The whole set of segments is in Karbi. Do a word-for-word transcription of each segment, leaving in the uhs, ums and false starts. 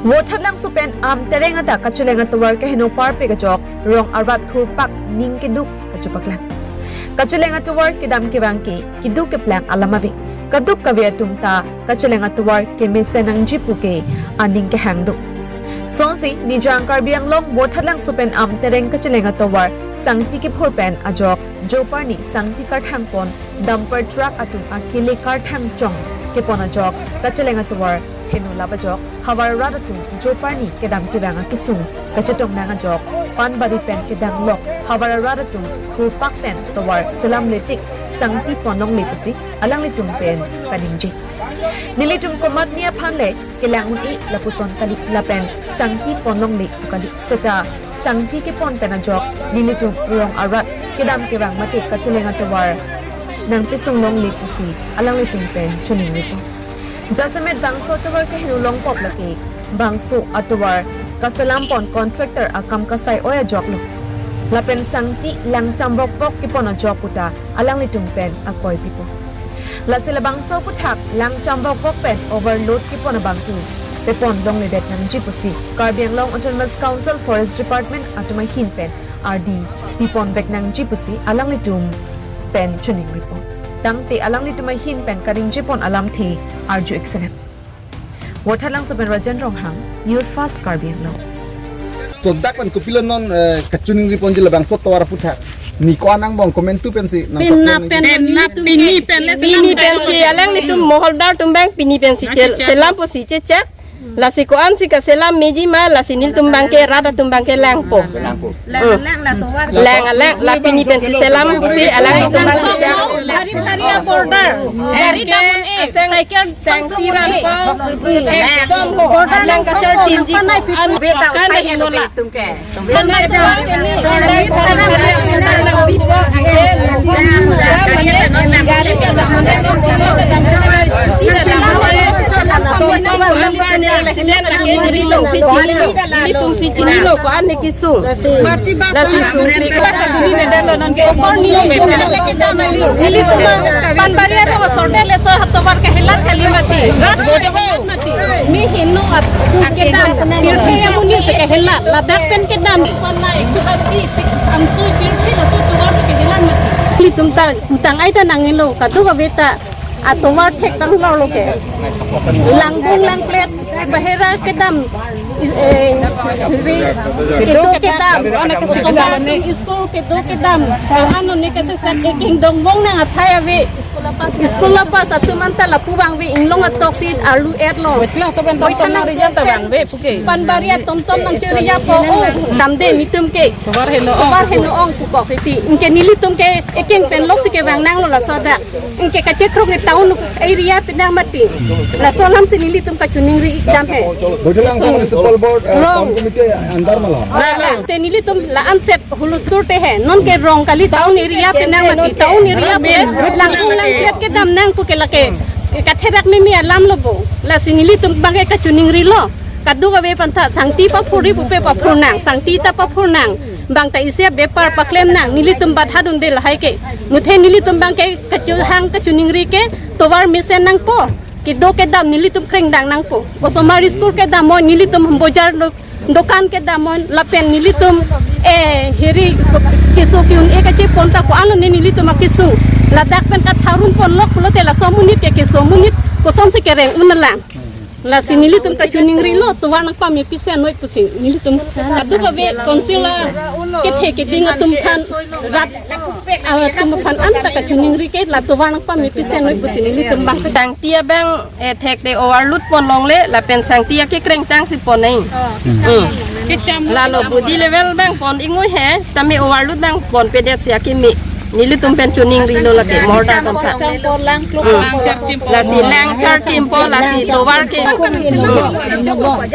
Vothatlangso pen Amtereng adap kacheleng atovar keheno parpik ajok rong arat thurpak ning keduk kachepaklang. Kacheleng atovar kedam kevang ke keduk keplang alam ave. Kadokave atum ta kacheleng atovar kemesen nangji pu ke aning kehang do. Sonsi Nijang Karbi Anglong Vothatlangso pen Amtereng kacheleng atovar sangti kephur pen ajok joparni sangti karthang pon dumper truck atum akele karthang chong kepon ajok kacheleng atovar heno lap ajok havar arat atum joparni kedam kevang akesung kachetong nang ajok Panbari pen kedang lok havar arat atum thurpak pen tovar selam letik sangti pon longle pusi alanglitum pen kaningje. Nelitum komatne aphan le kelang un-e lapuson kali lapen sangti pon longle pu kali. Seta sangti kepon pen ajok nelitum rong arat kedam kevang mate kacheleng atovar nangpesung longle pusi alanglitum pen choningri pon. Jasemet bangso atovar keheno longpop lake bangso atovar kaselam pon contractor akam kasai oi ajok lo. Lapen sangti lang chambok bok kepon ajok puta alanglitum pen akoi pipo. Lasi labangso aputhak lang chambok bok pen overload kepon abangphu pepon longledet nangji pusi Karbi Anglong Autonomous Council Forest Department atum ahin pen ardi pipon vek nangji pusi alanglitum pen choningri pon. Tangte alanglitum ahin pen kaningje pon alamthe arju ik senem. Vothatlangso pen Rajen Ronghang, News Fast Karbi Anglong. So dak pen kopilo non, eh, kachiningri ponji labangso atovar aputhak. Ne ko-an angbong komantu pensi nang Pina pakai pen, nangji. Pina pini pen le Pini selam pensi pen. Alanglitum moholdar atum abang pini pensi Nang chel, chechak. Selam pusi chechak. Lasi ko-ansi kaselam meji ma lasi nelitum abangke rat atum abangke langpo. Langpo. Lang, lang la tovar. Lang, lang, la pini pensi selam pusi alanglitum abangke chechak. Bhari bhari a border. Gari Erke tamon e, aseng cycle sangti tamon e. Vangpo, ekdom border lang kachar tim di. An kan inola. Tumke. Border, border, border, border. Accident lagi, nelitum si chinilo, nelitum si chinilo, ko-an ne kesung. Mati bas. Lasi sung. Bas suni ne dalo nonke. Okor ni, nelitum Panbari aro sorte le so atovar kehelat kali mati. Rat kehelat mati. Mi hinu at kedam. Pirthe amonit si kehelat. Ladak pen kedam. Panai kuhati amsui pirthe laso atovar si kehelat mati. Nelitum ta utang ai ta nangilo. Kadokave ta atovar thektang lo loke. Langbung langplet, bahera kedam, eh, ri, kedo kedam, school kedo kedam, ano ne kese sak eking dongbong nang athai ave, school lapas atum anta lapu vangve inglong atoksi arlu et lo. Vangve, Panbari atom tom nang chiri ya po, o, damde nelitum ke. Tovar heno ong. Tovar heno ong pu kok iti. Anke nelitum ke eking pen lok si kevang nanglo laso adak. Anke kachekrok ke town area penang mati. Laso alam si nelitum kachiningri ik dam he. Vothatlangso Municipal Board, eh, Wrong. Town Committee under ma lo. Te nelitum la-an set hulustur te he. Nonke wrong kali town area penang mati. Town area pe langsung langplet kedam nang pu ke lake. Katherak mimi alam lo bo. Lasi nelitum abangke kachiningri lo. Kadokave aphan ta sangti paphurji pupe paphur nang, sangti ta paphur nang. Bang ta isi bepar paklem nang, nelitum bathadunde lahai ke. Muthe nelitum abangke kachihang kachiningri ke tovar mesen nangpo. Kedo kedam nelitum krengdang nangpo. Osomar school kedam mo nelitum bojar do-, dokan kedam mo lapen nelitum, eh, heri keso ke-un-e kachepon ta ko-an lo ne nelitum akesung. Ladak pen katharun pon lok pulote laso amonit ke keso amonit kosonsi kereng un lang. Lasi nelitum kachiningri lo tovar nangpame pise noi pusi nelitum kadokave council a kethe keding atum aphan rat, ah, atum aphan anta kachiningri ke la tovar nangpame pise noi pusi nelitum abang. Sangti abang, eh, thekte overload pon longle lapen sangti akekreng tangsi pon nai. Hmm. Lalo body level abang pon ingoi he, tame overload abang ponpedet si akimi. Nelitum pen chiningrilo lake moholdar atum aphan. Hmm. Lasi lang charchimpo, lasi tovar ke. Hmm.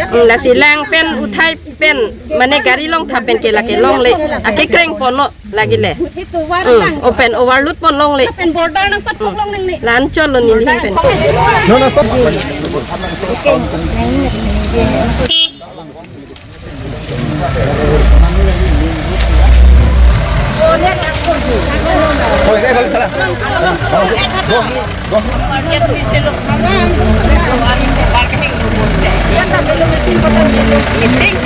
Hmm, lasi lang pen uthai pen, mane gari longtha pen ke lake longle. Akekreng ponlo lake le. Hmm. Open overload pon longle. Hmm. La-an chotlo neli pen. No, no, stop. Meeting